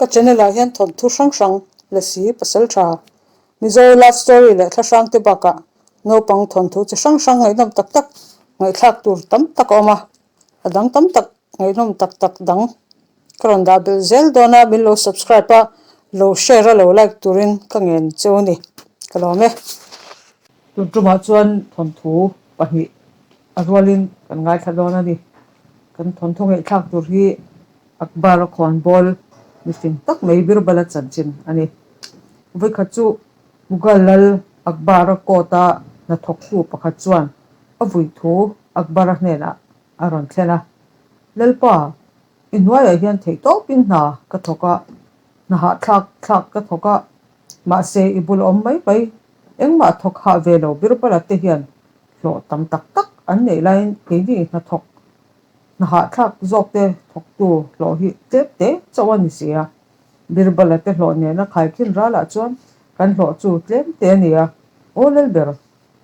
Ka channel ah hian thawnthu hrang hrang, Lasi, Pasaltha, Mizo love story leh thla hrang te bakah naupang thawnthu chi hrang hrang ngaihnawm tak tak ngaihthlak tur tam tak a awm a, a dang tam tak ngaihnawm tak tak dang ka rawn dah belh zel dawn a, min lo subscribe a, lo share a lo like turin ka ngen cheu a ni, ka lawm e. Tun tumah chuan thawnthu pahnih a rualin kan ngaithla dawn a ni. Kan thawnthu ngaihthlak tur hi Akbar-a khawnbawl mifing tak mai Birbal-a chanchin a ni. Vawikhat chu Mughal lal Akbar-a court-a hnathawktu pakhat chuan a vui thu Akbar-a hnenah a rawn thlen a, Lalpa, i hnuaiah hian theihtawpin hna ka thawk a, hna hahthlak thlak ka thawk a, mahse i bul awm mai mai, engmah thawk hah ve lo Birbal-a te hian hlawh tam tak tak an neih laiin keini hnathawk hna hahthlak zawk te thawktu hlawh hi tlem te chauh a ni si a. Birbala te hlawh nena khaikhin ralah chuan kan hlawh chu tlem te a ni a, Aw Lalber,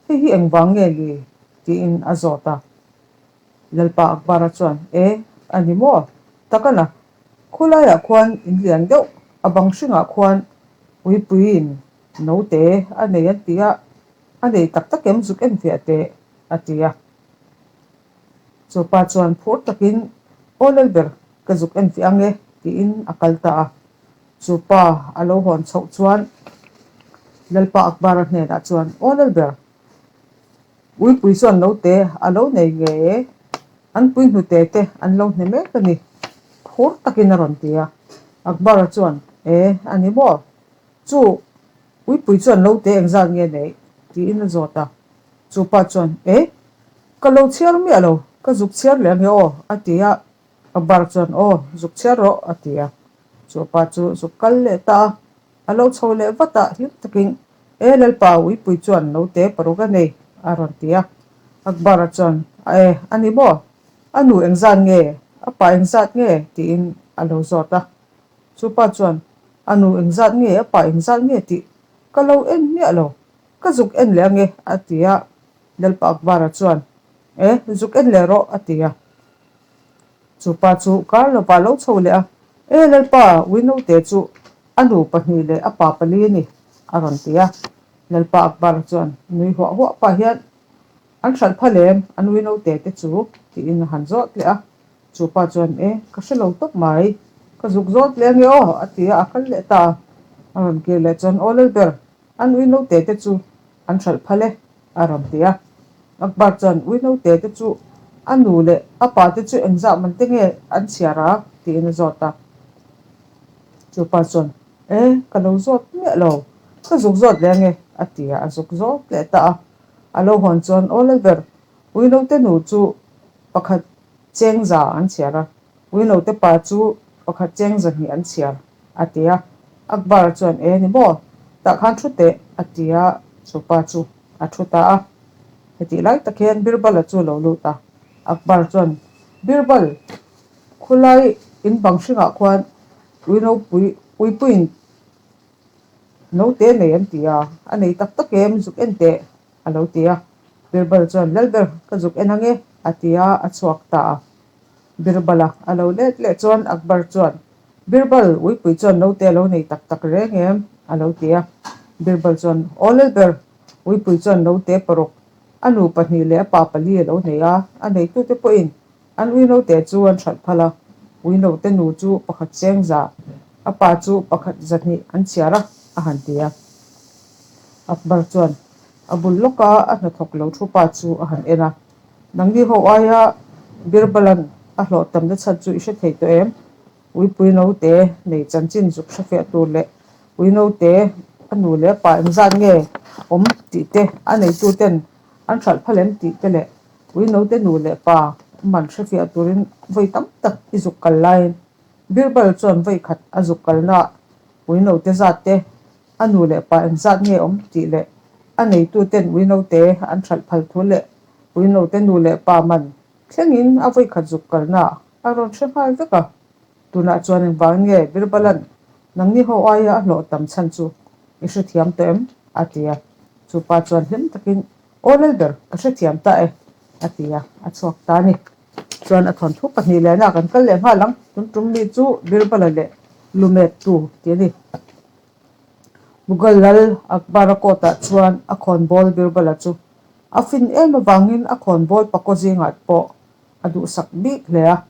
hei hi engvang nge ni? tiin a zawt a. Lalpa Akbara chuan, E, a ni maw? Takana, khulaiah khuan in lian deuh, a bang hringah khuan uipuiin note a nei an ti a, A nei tak tak em zuk en fiah teh, a ti a. Chu pa chuan phur takin, Aw Lalber, ka zuk en fiah ang e, tiin a kal ta a. Chu pa a lo hawn chhoh chuan Lalpa Akbar-a hnenah chuan, Aw Lalber, uipui chuan note a lo nei ngei e, an pui hnute te an lo hne mek a ni, phur takin a rawn ti a. Akbar-a chuan, E, a ni maw? Chu Uipui chuan lo te engzat nge neih? tiin a zawt a. Chu pa chuan, E! Ka lo chhiar miah lo, ka zuk chhiar leh ange aw, a ti a. Akbar chuan, Aw, zuk chhiar rawh, a ti a. Chu pa chu zuk kal leh ta a, a lo chho leh vat a, hlim takin, E Lalpa, Uipui chuan lo te paruk a nei, a rawn ti a. Akbar-a chuan, E, a ni maw? A nu engzat nge? A pa engzat nge? tiin a lo zawt a. Chu pa chuan, A nu engzat nge, a pa engzat nge tih ka lo en miah lo, ka zuk en leh ange, a ti a. Lalpa Akbar-a chuan, E, zuk en leh rawh, a ti a. Chu pa chu kar lovah lo chho leh a, E Lalpa, Winote chu a nu pahnih leh a pa pali a ni, a rawn ti a. Lalpa Akbar-a chuan nui huah huah pah hian, An hralh phal em, an Winote te chu? tiin a han zawt leh a. Chu pa chuan, E, ka hre lo tawp mai. Ka zuk zawt leh ange aw, a ti a, a kal leh ta a. A rawn kir leh chuan, Aw Lalber, an ui naute te chu an hralh phal e, a rawn ti a. Akbar chuan, Ui naute te chu a nu leh a pa te chu engzah man te nge an chhiar a? tiin a zawt a. Chu pa chuan, E, ka lo zawt miah lo, ka zuk zawt leh ange, a ti a, a zuk zawt leh ta a. A lo hawn chuan, Aw Lalber, ui naute nu chu pakhat Cheng za an chhiar a, Uinote pa chu pakhat cheng zahnih an chhiar, a ti a. Akbar chuan, E ni maw? Tah khan thu teh, a ti a, chu pa chu a thu ta a. Hetih lai tak hian Birbal-a chu a lo lut a. Akbar chuan, Birbal, khulai in bang hringah khuan Uinopui, Uipuiin naute nei an ti a, a nei tak tak em, zuk en teh, a lo ti a. Birbal chuan, Lalber, ka zuk en ange, a ti a, a chhuak ta a. Birbal-a a lo let leh chuan Akbar chuan, Birbal, uipui chuan naute a lo nei tak tak reng em? a lo ti a. Birbal chuan, Aw Lalber, uipui chuan naute paruk, a nu pahnih leh a pa pali a lo nei a, a neitute pawhin an ui naute chu an hralh phal a, ui naute nu chu pakhat cheng za, a pa chu pakhat zahnih an chhiar a, a han ti a. Akbar chuan a bul lawka a hnathawk lo thu pa chu a han en a, Nangni ho aia Birbalan a hlawh tamna chhan chu i hre thei tawh em? Uipui naute nei chanchin zuk hre fiah tur leh ui naute a nu leh a pa engzat nge awm tih te a neituten an hralh phal em tih te leh ui naute nu leh pa man hre fiah turin vawi tam tak i zuk kal laiin Birbal chuan vawi khat a zuk kalnaah ui naute zat te A nu leh pa engzat nge awm tih leh a neituten ui naute an hralh phal thu leh ui naute nu leh pa man thlengin a vawikhat zuk kalna a rawn hre nghal vek a. Tunah chuan engvangin nge Birbalan nangni ho aia a hlawh tam chhan chu i hrethiam tawh em? a ti a. Chu pa chuan hlim takin, Aw Lalber, ka hrethiam ta e, a ti a, a chhuak ta a ni. Chuan a thawnthu pahnih lehna kan kal leh nghal ang. Tun tum mi chu Birbala leh. Lumettu tih a ni. Mughal lal Akbar-a court-ah chuan a khawnbawl Birbal-a chu a fin em avangin a khawnbawl pakaw zingah pawh a duhsak bik hle a.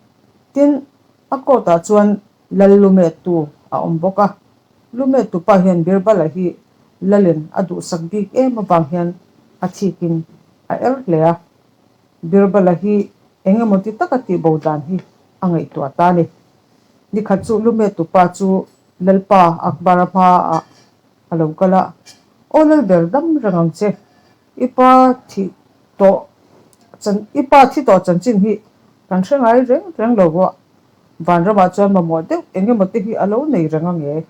Tin, a court-ah chuan lal Lumettu a awm bawk a. Lumettu pa hian Birbal-a hi lalin a duhsak bik em avang hian a thikin a er hle a. Birbal-a hi eng emaw ti taka tihbo dan hi a ngaihtuah ta a ni. Nikhat chu Lumettu pa chu Lalpa Akbar-a hmaah a lo kal a, Aw Lalber dam reng ang che, i pa thi tawh chan i pa thi tawh chanchin hi kan hre ngai reng reng lo a, vanramah chuan mamawh deuh eng emaw te hi a lo nei reng ange,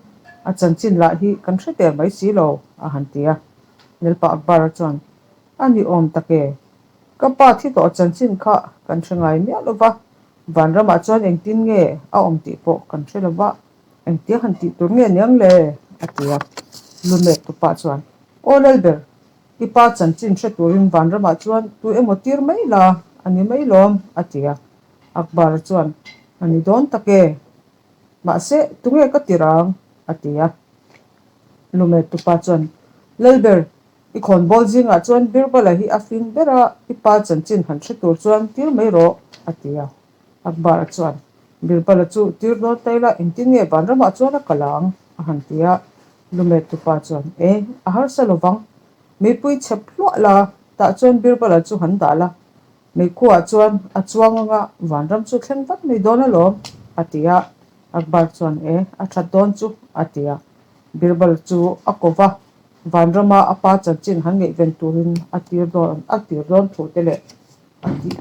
a chanchin lah hi kan hre der mai si lo, a han ti a. Lalpa Akbar-a chuan, A ni awm tak e, ka pa thi tawh chanchin kha kan hre ngai miah lo va, Vanramah chuan engtin nge a awm tih pawh kan hre lo va, engtia han tih tur nge niang le? a ti a. Lumet tupa chuan, Aw Lalber, i pa chanchin hre turin vanramah chuan tu emaw tir mai la a ni mai lawm, a ti a. Akbar chuan, A ni dawn tak e, mahse tunge ka tir ang? a ti a. Lumet tupa chuan, Lalber, I khawnbawl zingah chuan Birbala hi a fing ber a, i pa chanchin han hre tur chuan tir mai rawh, a ti a. Akbar-a chuan, Birbala chu tir dawn ta ila, engtin nge vanramah chuan a kal ang? a han ti a. Lumet tupa chuan, E, a harsa lo vang. Meipui chhep hluah la, tah chuan Birbala chu han dah la. Meikhuaah chuan a chuang anga vanram chu thleng vat mai dawn alawm, a ti a. Akbar chuan, E, a that dawn chu, a ti a. Birbal chu a ko va, Vanrama a pa chanchin han ngaihven turin a tir dawn a tir dawn thu te leh a tih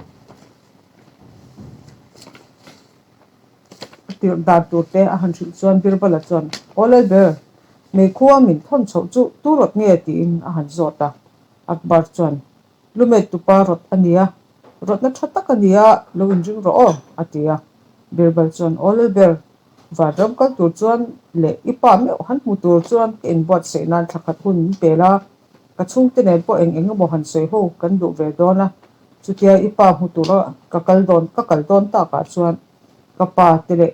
a tirh dan tur te a han hrilh chuan Birbala chuan Aw Lalber, meikhua min thawn chhoh chu tu rawt nge tiin a han zawt a. Akbar chuan Lumet tupa rawt a nia, rawtna tha tak a nia, lo inring rawh aw, a ti a. Birbal chuan, Aw Lalber, vanram kal tur chuan leh i pa meuh han hmu tur chuan ka inbuatsaih nan thla khat hun min pel a, ka chhungte nen pawh eng eng emaw han sawi ho kan duh ve dawn a, chutia i pa hmu tura ka kal dawn ka kal dawn takah chuan ka pa te leh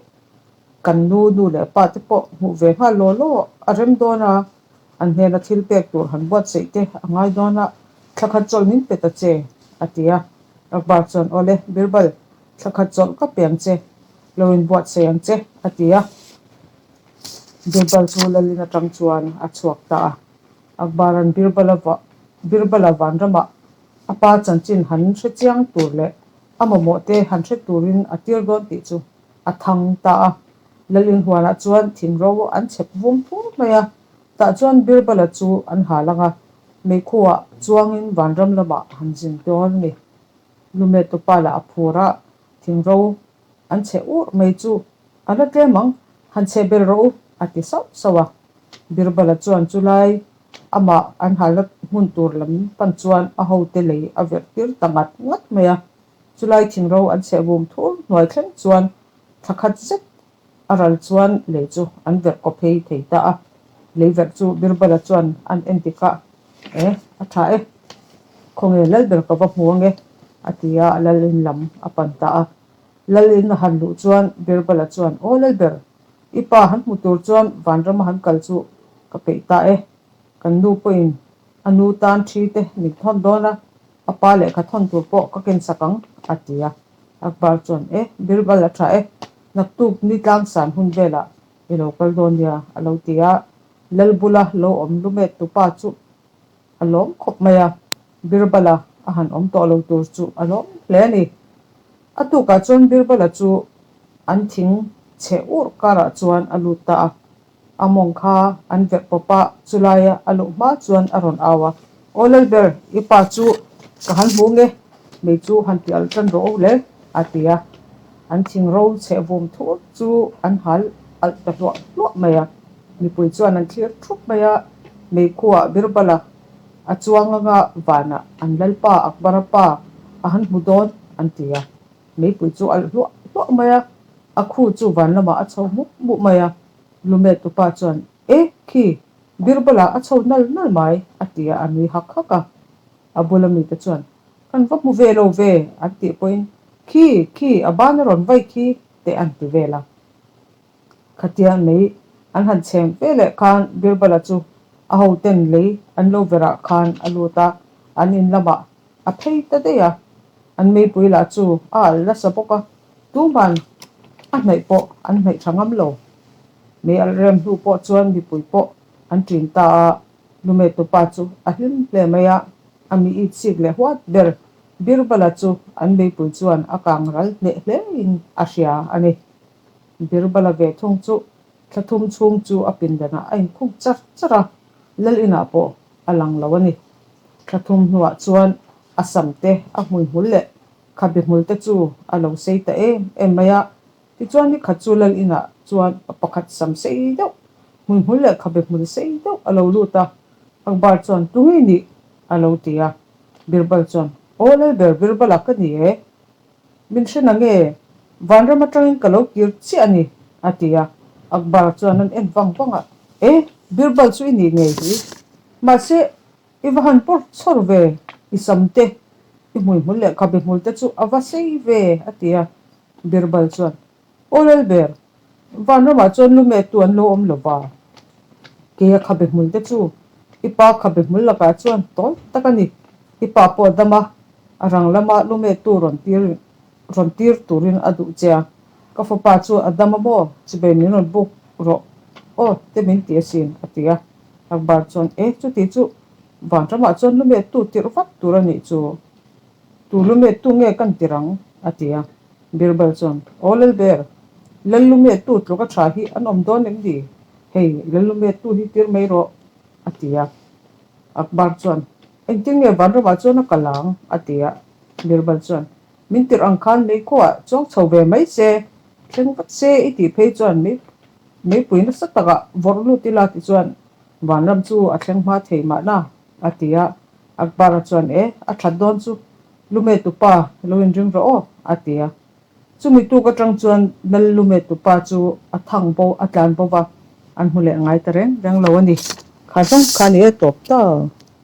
kan nu nu leh pa te pawh hmuh ve nghal law law a rem dawn a. An hnena thil pek tur han buatsaih te a ngai dawn a, thla khat chawlh min pe ta che, a ti a. Akbar chuan, Awle, Birbal, thla khat chawlh ka pe ang che, lo inbuatsaih ang che, a ti a. Birbal chu Lalin atang chuan a chhuak ta a. Akbar-a'n Birbal-a Birbal-a vanramah a pa chanchin han hre chiang tur leh a mamawh te han hre turin a tir dawn tih chu a thang ta a. Lalin huanah chuan thingro an chhep vum phur mai a, tah chuan Birbala chu an hal ang a, meikhuah chuangin vanram lamah han zin dawn a ni. Lumet tupa lah a phur a, thingro an chhe ur mai chu a la tlem ang, han chhe bel rawh u, a ti sauh sauh a. Birbala chuan chulai amah an halna hmun tur lam pan chuan a hote lei a verh tir ta ngat ngat mai a, chulai thingro an chheh vum thur hnuai thleng chuan Thla khat zet a ral chuan lei chu an verh kaw phei thei ta a, lei verh chu Birbala chuan an en dik a, E, a tha e, khawnge Lalber ka va hmu ange, a ti a, Lalin lam a pan ta a. Lalin a han luh chuan Birbala chuan, Aw Lalber, i pa han hmu tur chuan vanrama han kal chu ka peih ta e, kan nu pawhin a nu tan thi te min thawn dawn a, a pa lehkha thawn tur pawh ka kensak ang, a ti a. Akbar chuan, E, Birbal a tha e, naktuk ni tlangsan hun velah i lo kal dawn nia, a lo ti a. Lal bula lo awm lumet tupa chu a lawm khawp mai a, Birbala a han awm tawh lo tur chu a lawm hle a ni. A tukah chuan Birbala chu an thing chhe urh karah chuan a lut ta a. A mawng kha an verh pawp a, chulaia a luh hma chuan a rawn au a, Aw Lalber, i pa chu ka han hmu nge, mei chu han ti alh tan rawh u le, a ti a. An thing ro chheh vum thur chu an hal alh ta hluah hluah mai a. Mipui chuan an thlir thup mai a, meikhuah Birbala a chuang anga vanah an Lalpa Akbara pa a han hmu dawn, an ti a. Meipui chu alh hluah hluah mai a, a khu chu van lamah a chho mup mup mai a. Lumet tupa chuan, E, khi, Birbala a chho nal nal mai, a ti a, a nui hak hak a. A bula mite chuan, Kan va hmu ve lo ve, an tih pawhin, Khi, khi, a ban a rawn vai khi, te an ti vel a. Khatia mei an han chhem ve leh khan Birbala chu a hoten lei an lo verah khan a lut a, an in lamah a phei ta daih a. An meipui lah chu a alh nasa bawk a, tuman a hnaih pawh an hnaih tha ngam lo. Mei alh rem hnu pawh chuan mipui pawh an ṭin ta a, Lumetupa chu a hlim hle mai a, a mi it sik leh huat ber Birbala chu an meipui chuan a kang ral hneh hlein a hria a ni. Birbala ve thung chu thla thum chhung chu a pindanah a inkhung char char a, lal inah pawh a lang lo a ni. Thla thum hnuah chuan a sam te, a hmuihmul leh khabe hmul te chu a lo sei ta em em mai a. Tichuan ni khat chu lal inah chuan pa pakhat sam sei deuh, hmuihmul leh khabe hmul sei deuh a lo lut a. Akbar chuan, Tunge nih? a lo ti a. Birbal chuan, Aw Lalber, Birbala ka ni e. Min hre na nge? Vanram atangin ka lo kir chiah a ni, a ti a. Akbar chuan an en vang vang a, E, Birbal chu i nih ngei hi. Mahse, i va han pawr chhawr ve, i sam te, i hmuihmul leh khabe hmul te chu a va sei ve, a ti a. Birbal chuan, Aw Lalber, Vanramah chuan lumettu an lo awm lo va. Keia khabe hmul te chu i pa khabe hmul lakah chuan tawi tak a ni. I pa pawh a dam a, a rang lama lumettu rawn tir rawn tir turin a duh che a. Ka fapa chu a dam a maw? Chibei min rawn buk rawh aw te min ti asin, a ti a. Akbar chuan, E, chuti chu Vanramah chuan lumettu tirh vat tur a nih chu. Tu lumettu nge kan tirh ang? a ti a. Birbal chuan, Aw Lalber, Lallumettu tluk a tha hi an awm dawn em ni? Hei, Lallumettu hi tir mai rawh, a ti a. Akbar chuan, Engtin nge Vanramah chuan a kal ang? a ti a. Birbal chuan, Min tirh ang khan meikhuaah chuang chho ve mai se, thleng vat se i tih phei chuan mei meipui nasa takah vawrh lut ila tichuan Vanram chu a thleng hma thei mahna, a ti a. Akbar-a chuan, E, a that dawn chu, Lumetupa lo inring rawh aw, a ti a. Chumi tuk atang chuan Lal Lumetupa chu a thang bo, a tlan bo va, an hmu leh ngai ta reng reng lo a ni. Kha zawng kha ni e tawp ta.